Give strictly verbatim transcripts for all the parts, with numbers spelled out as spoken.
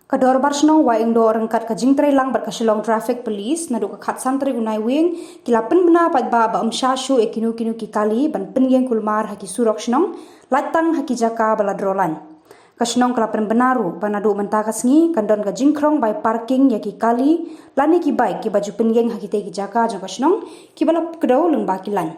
Ka Dorbar Shnong Wahingdoh ryngkat ka jingtrei lang bad ka Shillong Traffic Police naduh ka khatsan tarik u Naiwieng ki la pynbna paidbah ba ym shah shuh ïa kino kino ki kali ban pynïeng kulmar ha ki surok shnong, lait tang ha ki jaka ba la droh lain. Ka shnong ka la pynbna ruh ba naduh mynta ka sngi kan don ka jingkhrong bai parking ïa ki kali lane ki bike kiba ju pynïeng ha kitei ki jaka jong ka shnong kiba la kdew lyngba ki lain.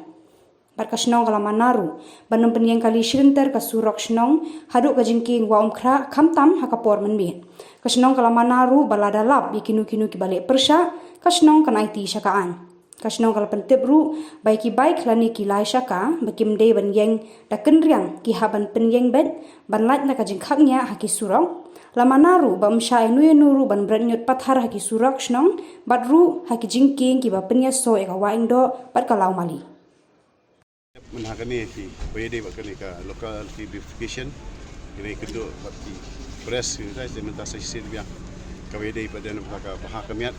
Bad ka shnong ka la mana ruh ban ym pynïeng kali shilynter ka surok shnong haduh ka jingkieng Wah Umkhrah khamtam ha ka por mynmiet. Ka shnong ka la mana ruh ba lada lap ïa kino kino kiba leh pyrshah, ka shnong kan aiti sha ka aiñ. Ka shnong ka la pyntip ruh ba ïa ki bike lane ki lai shaka ba kim dei ban ïeng da kynriang ki hap ban pynïeng beit ban lait na ka jingkhapngiah ha ki surok. La mana ruh ba ym shah ïano ïano ruh ban bret ñiut pathar ha ki surok shnong bad ruh ha ki jingkieng kiba pynïasoh ïa ka Wahingdoh bad ka Lawmali. Mynta kane ki ba ïadei bad kane ka locality beautification, kine kynduh bad ki press, kine sa mynta sa shisien biang. Ka ba ïadei bad mynta ka bha ka miat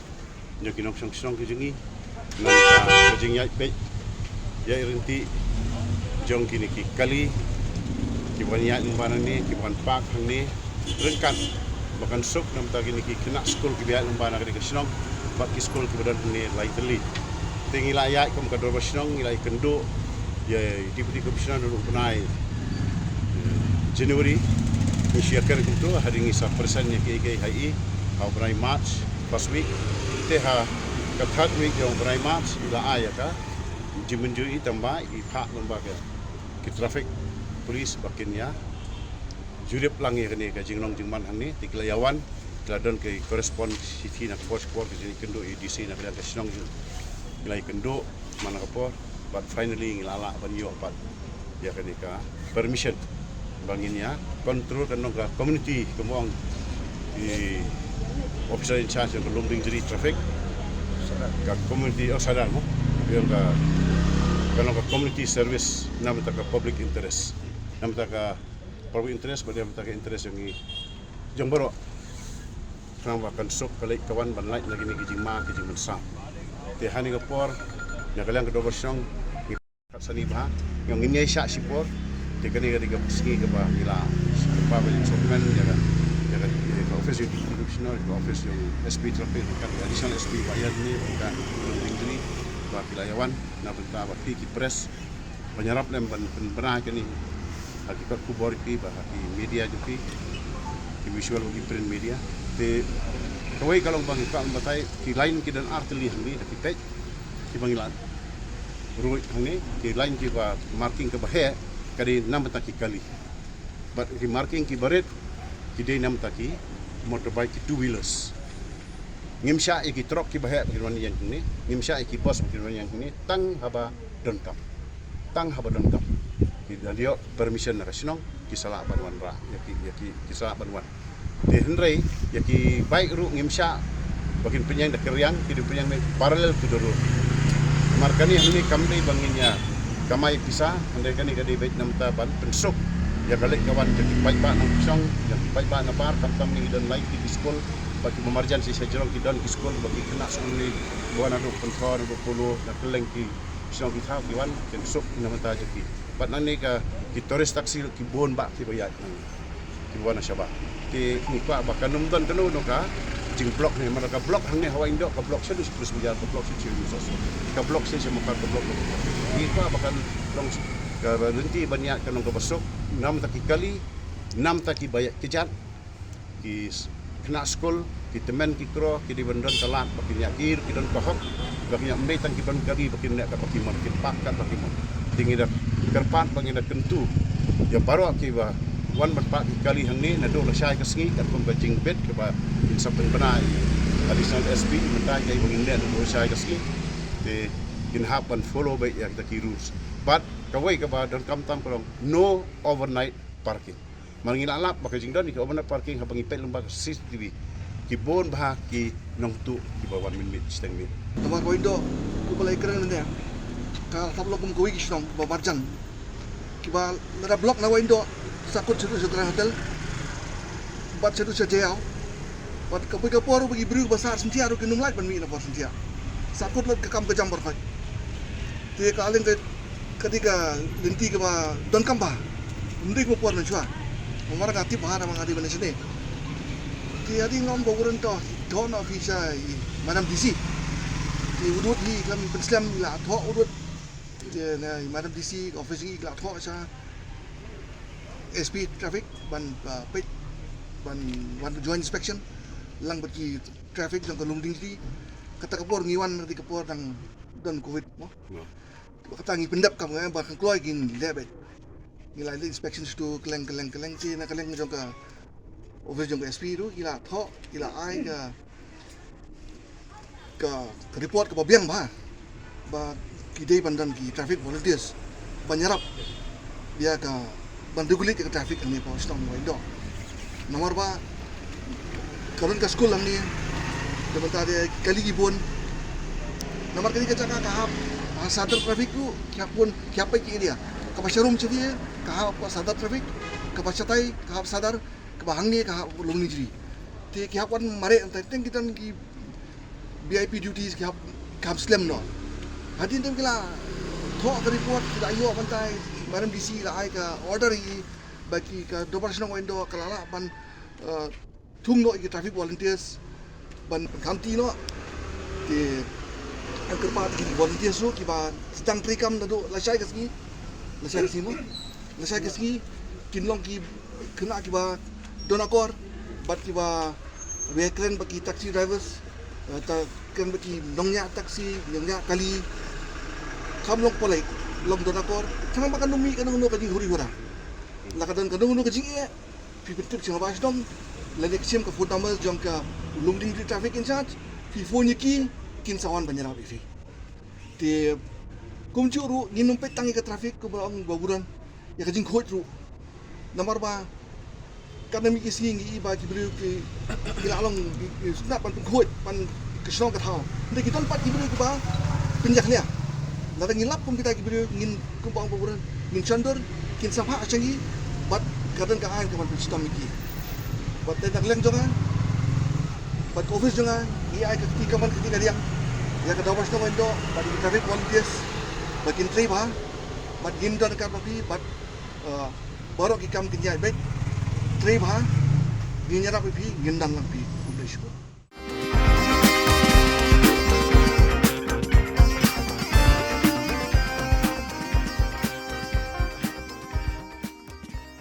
jong ki nongshong shnong ki jong ngi, na ka jingïaid beit, ïaid ryntih jong kine ki kali kiba wan ïaid lyngba nangne, kiba wan park hangne, ryngkat ba kan suk na bynta kine ki khynnah skul kiba ïaid lyngba na kane ka shnong bad ki skul kiba don hangne lai tylli. Te ngi la ïaid kum ka dorbar shnong, ngi la ïakynduh ïa i Deputy Commissioner naduh u bnai January. Ngi shu ïakren kumto, hadien ngi sa present ïa kiei kiei ha i ha u bnai March first week. Te ha ka third week jong u bnai March ngi la ai ïa ka jingmynjur i tang ba i phah lyngba ka ki traffic police ba kin ïa jurip lang ïa kane ka jinglong jingman hangne. Te ki la ïa wan, ki la don ka correspond shithi na ka por sha ka por, ka jingkynduh i D C na ka liang ka shnong, ki la ïakynduh man la ka por. But finally ngi la lah ban ïoh pat ïa kane ka permission ba ngin ïa control, kan long ka community, kumba ong i officer in charge jong ka Lumdiengjri traffic, ka community, oh, Sadar mo, ïa ka, kan long ka community service na bynta ka public interest, na bynta ka public interest bad na bynta ka interest jong ngi jong baroh. Khnang ba kan suk ka leit ka wan ban lait na kine ki jingma ki jingmynsaw. Te ha kane ka por na ka liang ka dorbar shnong ngi kat sani bha, ngin ïa shah shipor. Te kane ka dei ka sngi kaba ngi la shah ba ban sukmen ïa ka, ïa ka, ïa ka office jong Deputy Commissioner, ka office jong S P traffic, ka Additional S P ba ïa ne ba ka Lumdiengjri ba ki la ïa wan na bynta ba phi ki press ban ïarap lem ban pynbna kane ha ki kot khubor jong phi bad ha ki media jong phi, ki visual bad ki print media. Te kawei ka long ba ngi kwah ban batai, ki line ki don ar tylli hangne, da ki peit kiba ngi la ruh hangne, ki line kiba marking kaba heh ka dei na bynta ki kali. Bad ki marking kiba rit ki dei na bynta ki motorbike, ki two wheelers. Ngim shah ïa ki trok kiba heh ba kin wan ïeng hangne, ngim shah ïa ki bus ba kin wan ïeng hangne, tang haba donkam. Tang haba donkam. Ki dang ïoh permission na ka shnong, ki sa lah ban wanrah, ïa ki, ïa ki, ki sa lah ban wan. Te hynrei ïa ki bike ruh ngim shah ba kin pynïeng da kynriang, ki dei pynïeng parallel to the road. Namar kane hangne kam dei ba ngin ïa kamai pisa, hynrei kane ka dei beit na bynta ban pynsuk ïa ka leit ka wan jong ki paidbah nongshong, jong ki paidbah nabar, khamtam ngi don lai tylli ki skul, ba kiba marjan shisha jrong ki don ki skul, ba ki khynnah skul ne ba wan naduh Pynthor, naduh Polo, na kylleng ki shnong ki thaw ki wan, kin suk na bynta jong ki. Bad nangne ka ki tourist taxi ruh ki bun bah kiba ïaid nangne, kiba wan na shabar. Te ngi kwah ba kan ym don kano kano ka jingblock ne, namar ka block hangne ha Wahingdoh, ka block shaduh shi police bazaar, ka block shaduh shi Mawkyrwat, ka block shaduh shi Mawkyrwat, ka block. Ngi kwah ba kan long ka lynti ban ïaid kan long kaba suk, na bynta ki kali, na bynta kiba ïaid kjat, ki khynnah skul, ki tymmen ki kro, ki dei ban don ka lad ba kin ïaid, ki ruh ki don ka hok ba kin ïaid, ym dei tang ki don kali ba kin leh katba ki mon, kin park katba ki mon. Te ngi da kyrpad ba ngi da kyntu ïa baroh kiba wan ban park ki kali hangne naduh lashai ka sngi, katkum ka jingbit kaba kin sa pynbna i Additional S P, mynta kaei ba ngin leh naduh lashai ka sngi. Te kin hap ban follow beit ïa kita ki rules. Bad kawei kaba donkam tam ka long no overnight parking. Namar ngi la lap ba ka jingdon ïa ki overnight parking, haba ngi peit lyngba ka C C T V, ki bun bha ki nongtuh kiba wan mynmiet shiteng miet. Namar ka Wahingdoh, kumba la ïakren mynne, ka la thap long kum kawei ki shnong ba marjan, kiba lada block na Wahingdoh, sa kut shaduh sha Grand Hotel bad shaduh sha Jaïaw. Bad ka poi ka por ba ki briew ba sah ar syntia ruh kin ym lait ban mih na por syntia. Sa kut lut ka kam ka jam baroh khoit. Te ka la leng ka, ka dei ka lynti kaba donkam bha. Ym dei kumba por mynshuwa. Namar nga tip bha namar nga dei ban leit shane. Ki hadien long ba u run to, to na office i Madam D C. Ki udut hi kam penslem la to udut. Ki na Madam D C office i la to sa S P traffic ban, uh, pit ban wan joint inspection lang bad ki traffic jong ka Lumding Jri. Kata ka por ngi wan di ka por dang don covid mo. Kata ngi pyndep kam nga ba kan kloi kin leh bad ngi la inspection stu keleng keleng keleng chi na keleng jong ka office jong ka S P tu ki la thoh ki la ai ka ka, ka report ka ba biang ba ba ki dei ban don ki traffic volunteers ban yarap bia ka ban regulate ka traffic hangne pa shnong wai do. Namar ba ka don ka school hangne da ban ta de kali ki bun. Namar kali ka jaka ka hap ha sadar traffic tu ki hap bun ki hap pa ki area ka ba sharum chi ka hap pa sadar traffic ka ba shatai ka hap sadar ka ba hangne ka hap Lumding Jri. Te ki hap wan mare anta teng ki don ki V I P duties ki hap kam slem no. Hadien tem ki la thoh ka report ki la ïoh ban tai Madam D C la ai ka order i ba ki ka Dorbar Shnong Waindo ka la lah ban, uh, thung noh ki traffic volunteers ban khamti noh. Te ang kyrpad ki volunteers ruh ki ba sdang trei kam naduh lashai ka sngi, lashai ka sngi mo, lashai ka sngi kin long ki khynnah ki ba don akor bad ki ba we kren bad ki taxi drivers, eh, ta kren bad ki nongñiah taxi, nongñiah kali. Kam long polite, long don akor. Khnang ba kan ym mih kano kano ka jinghuri hura. La ka don kano kano ka jingeh phi pyntip sha ba sdom la nek sim ka phone number jong ka Lumding Jri traffic in charge, phi phone ïa ki kin sa wan ban ïarap ïa phi. Te kumjuh ruh ngin ym peit tang ïa ka traffic kumba ong ba buran ïa ka jingkhuid ruh. Namar ba ka na mih ki sngi ngi i ba ki briew ki ki la long ki snap ban pynkhuid ban ka shnong ka thaw. Nda ki don pat ki briew ki ba pynjah nia. Lada ngi lap kum kita ki briew ngin kumba ong ba buran ngin shon dur kin sa phah sha ngi bad ka don ka aiñ ka ban pynshitom ïa ki. Bad te na ka liang jong nga bad ka office jong nga ngi ai ka kti kamon ka kti kadiang ïa ka Dorbar Shnong Waindo bad ïa ki traffic volunteers ba kin trei bha bad ngin don ka bad phi bad, eh, baroh ki kam kin ïai beit. Trei bha ngin ïarap ïa phi ngin don lang phi.